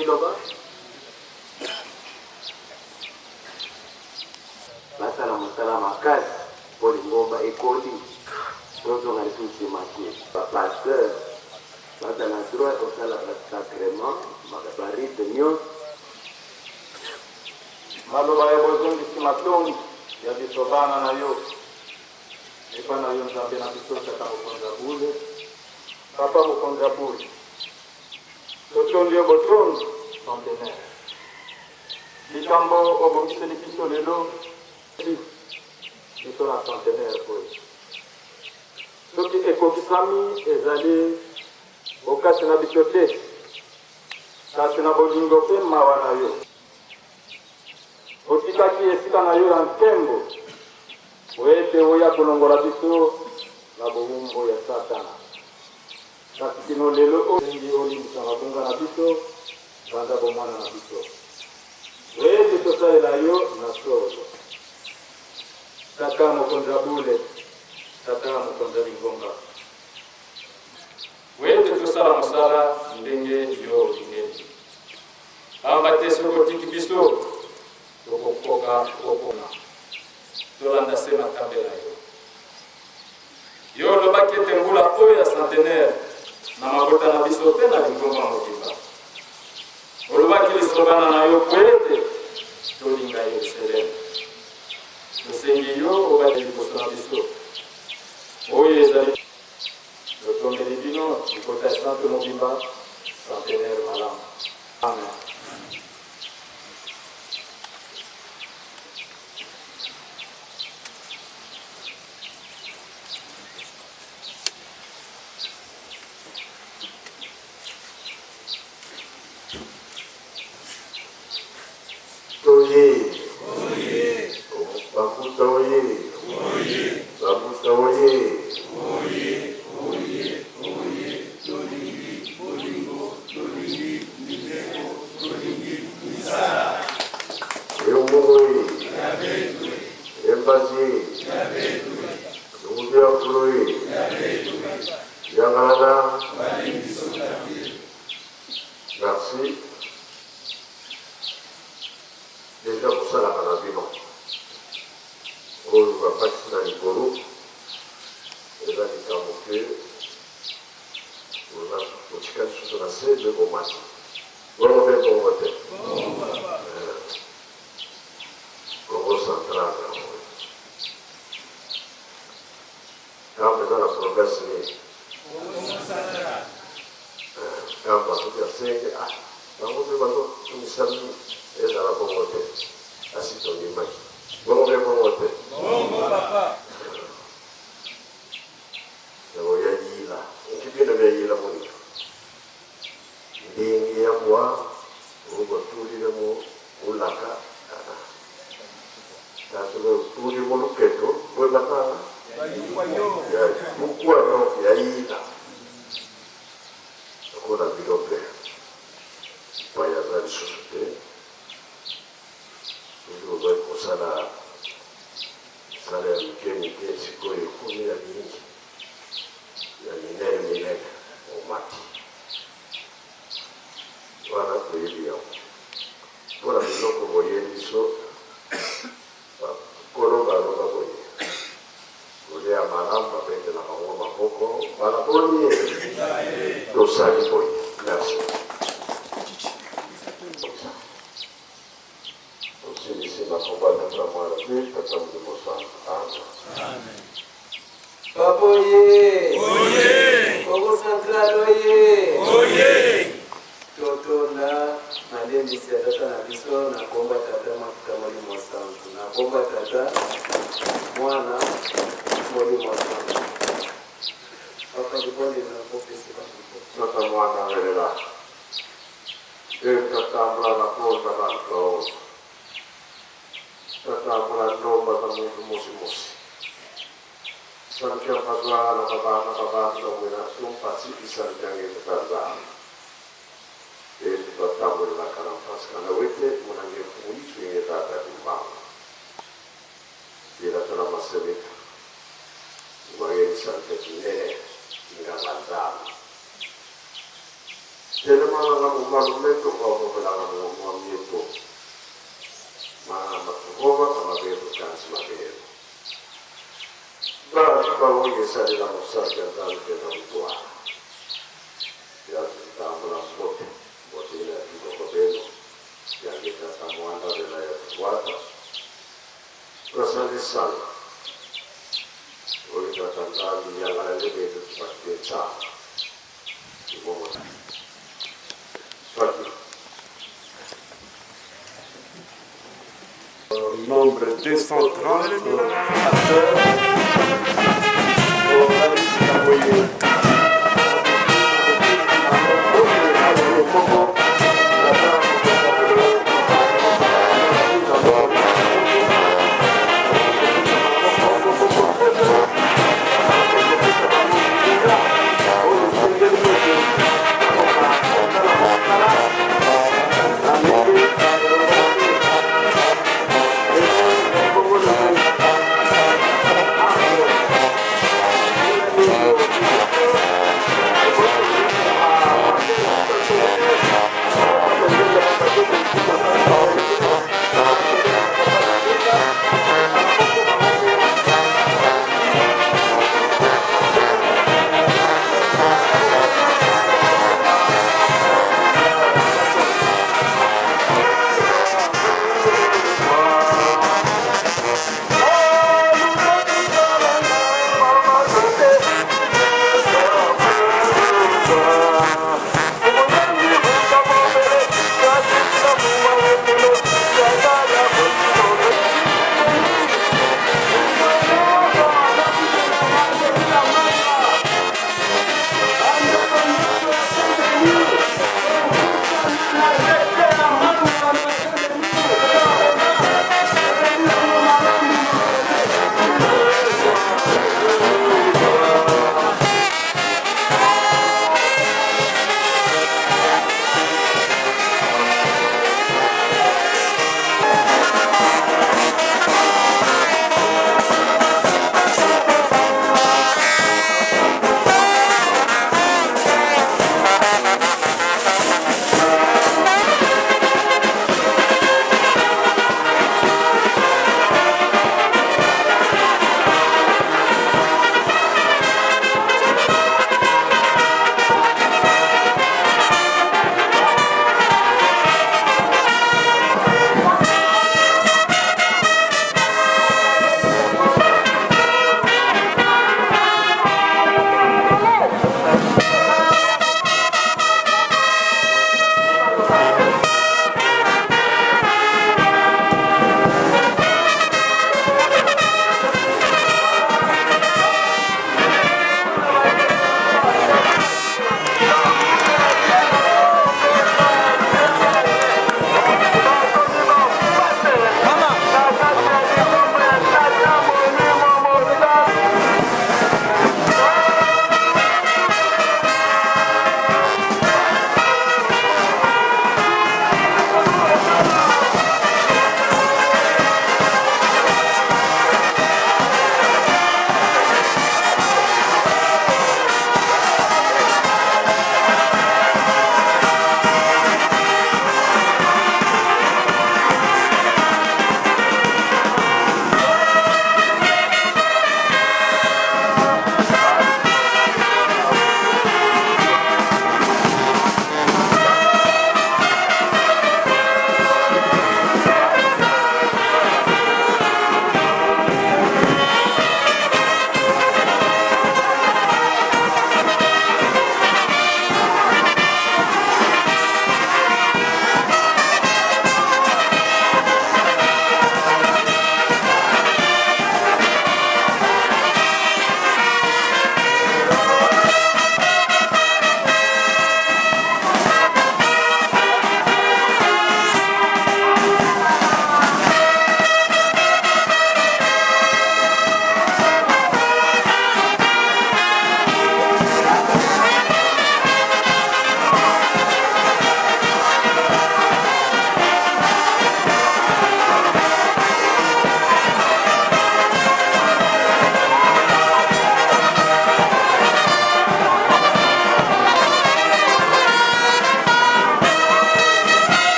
Liloba. Basala mosala makasi mpo lingomba ekoli, tozonga lisusu nsima te. Ba pasteurs baza na droit ya kosala ba sacrements, ba rites nionso. Maloba ya bozongisi matondi ya biso bana na yo epa na yo Nzambe na biso Tata Mokonzi ya bule, Papa Mokonzi ya bule, totondi yo botondi centenaire. Likambo obongiseli biso lelo biso na centenaire oyo soki ekokisami ezali bokasi na biso te, kasi na bolingo mpe mawa na yo. Otikaki esika na yo ya nkembo mpo ete oya kolongola biso na bowumbu ya Satana. Kasi kino lelo oyo, tosengi olimbisa mabunga na biso banda bomwana na biso, mpo ete tosalela yo na solo. Tata Mokonzi ya bule, Tata Mokonzi ya lingomba. Mpo ete tosala mosala ndenge yo olingeli. Pamba te soki otiki biso, tokokoka kokona. Tolanda se matambe na yo. Yo olobaki ete mbula oyo ya centenaire na mabota na biso mpe na lingomba mobimba. Olobaki lisobana na yo mpo ete tolinga Yerusaleme. Tosengi yo obatela liboso na biso oyo ezali. Totombeli bino libota esantu mobimba centenaire malamu. Amen. Toye. Bakuta oye. Bakuta oye. Eumbu oye. Embassy. Lungu ya Fulu oye. Yangalana. Merci. Dejà bosalaka na bino oyo bapasi na likolo eza likambo ke botika lisusu na se nde bomati bongo mpe bongo te Congo central yango Kamba eza na province nini? Kamba soki asenge ah bango mpe bazotungisa mingi ezala bongo te asi tondimaki bongo mpe bongo te yango ya yila oki bino bya yila monika ndenge ya mwa otulile mo ulaka kasi otuli mo luketo boyebatanga ya bukwa donc ya yila lokola bino mpe mpaya aza lisusu te soki ozali kosala misala ya mike mike sikoyo ekomi ya mingi ya minene minene omati Wana toyebi yango. Mpo na biloko boyeli biso, bakolo baloba boye, kolia malamu babetelaka yango maboko, mbala boni tosali boye. Merci. Tosilisi na kombo ya Tata Mwana mpe Tata Molimo Santu. Amen. Papa oye! Oye! Kongo Central oye! Oye! Totonda malendisi ya tata na biso na kombo ya Tata Mwana Molimo Santu. Na kombo ya Tata Mwana Molimo Santu. Papa libondeli na kopesa Tata Mwana welela. Ntatambula na konda bantu baonso. Ntatambula ndomba za muntu mosi mosi. Sankya mpazwala pa bana pa bantu bamwena sumpasi isankya ngetu tanzala. Etu twatambulela kana mpasi kana wete munange mfumu isu inge tata kimbangu. Yela tala masemeka. Ngwangeni sankya kinene nganga nzambe. Telema. Mana malumeto okovelanga mwamieto mana matukova kamabeto kansi mabelo bantu bawongesalela musajja nzalugenda kutwala yatutambula mbote mbotela bikoko beno yangetata mwanda bela yatukwata twasalisala oyo tata Nzambi yangala lebeto tupatile tsama ibongo swati. Nombre 230 acteurs.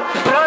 Bravo!